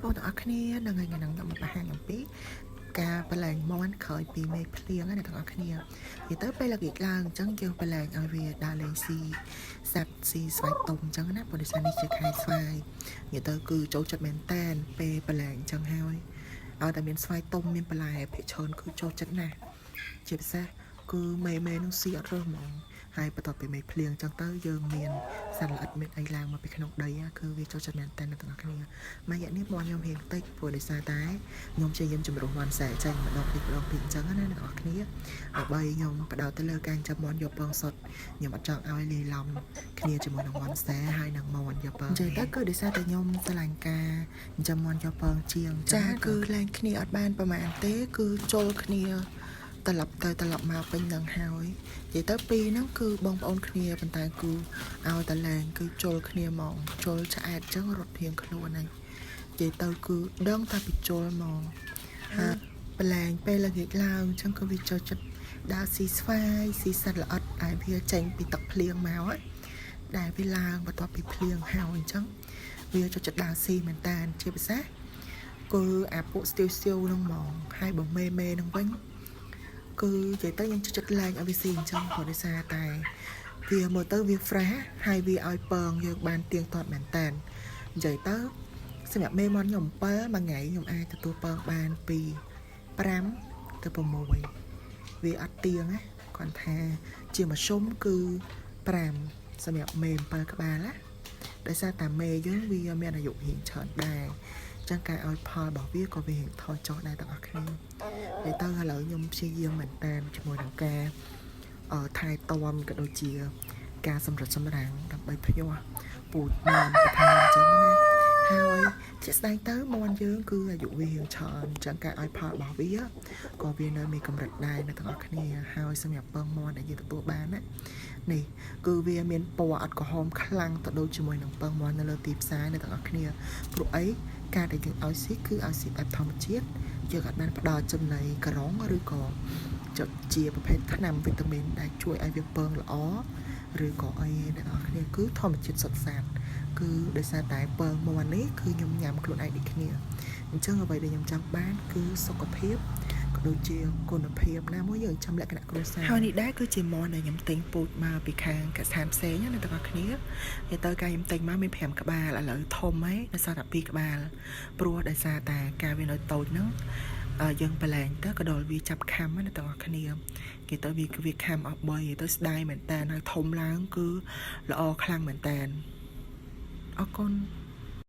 បងប្អូនទាំងអស់គ្នានឹងថ្ងៃហ្នឹងខ្ញុំមកបង្ហាញអំពីការប្រឡែងមាន់ក្រោយពីមេឃភ្លៀងណាអ្នកទាំងអស់គ្នានិយាយទៅពេលល្ងាចឡើងអញ្ចឹងយើងប្រឡែងឲ្យវាដើរលេងស៊ីសัตว์ស៊ីស្វាយទុំអញ្ចឹងណាព្រោះដោយសារនេះជាខែស្វាយនិយាយទៅគឺចូលចិត្តមែនតែនពេលប្រឡែងអញ្ចឹងហើយឲ្យតែមានស្វាយទុំមានបន្លែភាគច្រើនគឺចូលចិត្តណាស់ជាពិសេសគឺមេមេនឹងស៊ីអត់រើសហ្មងហើយបន្ទាប់ពីមេឃភ្លៀងអញ្ចឹងទៅយើងមានសត្វល្អិតមានអីឡើងមកពីក្នុងដីណាគឺវាចូលចិត្តមែនតែនអ្នកទាំងអស់គ្នាមួយរយៈនេះមាន់ខ្ញុំរៀងតិចព្រោះដោយសារតែខ្ញុំព្យាយាមជំរុះមាន់សែចេញម្ដងតិចម្ដងតិចអញ្ចឹងណាអ្នកទាំងអស់គ្នាដើម្បីខ្ញុំបដោតទៅលើការចាប់មាន់យកពងសុតខ្ញុំអត់ចង់ឲ្យលាយឡំគ្នាជាមួយនឹងមាន់សែហើយនឹងមាន់យកពងនិយាយទៅគឺដោយសារតែខ្ញុំស្រឡាញ់ការចិញ្ចឹមមាន់យកពងជាងចាគឺលែងគ្នាអត់បានប្រហែលទេគឺជុលគ្នា ត្រឡប់ទៅត្រឡប់មកពេញនឹងហើយនិយាយទៅពីរហ្នឹងគឺបងប្អូនគ្នាប៉ុន្តែគឺឲ្យតលែងគឺជុលគ្នាហ្មងជុលឆ្អែតចឹងរត់ធៀងខ្លួនហើយនិយាយទៅគឺដឹងតែពីជុលហ្មងហើយប្រឡែងពេលល្ងាចឡើងចឹងគឺវាចូលចិត្តដើរស៊ីស្វាយស៊ីសត្វល្អិតដែលវាចេញពីទឹកភ្លៀងមកហ៎ដែលវាឡើងបន្ទាប់ពីភ្លៀងហើយអញ្ចឹងវាចូលចិត្តដើរស៊ីមែនតាជាពិសេសគឺអាពួកស្ទាវស្ទាវហ្នឹងហ្មងហើយបើមេមេហ្នឹងវិញ គឺនិយាយទៅខ្ញុំចូលចិត្តលែងឲ្យវាស៊ីអញ្ចឹងព្រោះដោយសារតែវាមើលទៅវា fresh ហើយវាឲ្យពងយើងបានទៀងទាត់មែនតើនិយាយទៅសម្រាប់មេមាន់ខ្ញុំ7មួយថ្ងៃខ្ញុំអាចទទួលពងបានពី5ទៅ6វាអត់ទៀងណាគាត់ថាជាមធ្យមគឺ5សម្រាប់មេ7ក្បាលណាដោយសារតែមេយើងវាមានអាយុរៀងច្រើនដែរចឹងការឲ្យផលរបស់វាក៏វារៀងថយចុះដែរទាំងអស់គ្នា និយាយទៅឥឡូវខ្ញុំព្យាយាមមែនតានជាមួយនឹងការអឺថែទាំក៏ដូចជា ការសម្រិតសម្រាំងដើម្បីភ្ញាស់ពូជមាន់បន្ថែមអញ្ចឹងណាហើយជាក់ស្ដែងទៅមាន់យើងគឺអាយុវារៀងច្រើនអញ្ចឹងការឲ្យផលរបស់វាក៏វានៅមានកម្រិតដែរអ្នកទាំងអស់គ្នាហើយសម្រាប់ពងមាន់ដែលយើងទទួលបានណានេះគឺវាមានពណ៌អត់ក្រហមខ្លាំងទៅដូចជាមួយនឹងពងមាន់នៅលើទីផ្សារអ្នកទាំងអស់គ្នាព្រោះអីការដែលយើងឲ្យស៊ីគឺឲ្យស៊ីបែបធម្មជាតិយើងអត់បានផ្ដល់ចំណីក្រុងឬក៏ជាប្រភេទថ្នាំវីតាមីនដែលជួយឲ្យវាពងល្អឬក៏អីអ្នកនរគ្នាគឺធម្មជាតិសុទ្ធសាធគឺដោយសារតែពងមាន់នេះគឺខ្ញុំញ៉ាំខ្លួនឯងដូចគ្នាអញ្ចឹងអ្វីដែលខ្ញុំចង់បានគឺសុខភាពក៏ដូចជាគុណភាពណាមួយយើងចាំលក្ខណៈគ្រួសារហើយនេះដែរគឺជាមាន់ដែលខ្ញុំទិញពូជមកពីខាងកសិដ្ឋានផ្សេងណាអ្នកទាំងអស់គ្នានិយាយទៅការខ្ញុំទិញមកមាន5ក្បាលឥឡូវធំហើយនៅសល់តែ2ក្បាលព្រោះដោយសារតែការវានៅតូចហ្នឹងយើងប្រឡែងទៅក៏ដល់វាចាប់ខំណាទាំងអស់គ្នាគេទៅវាវាខំអស់3ទៅស្ដាយមែនតើហើយធំឡើងគឺល្អខ្លាំងមែនតើអរគុណ។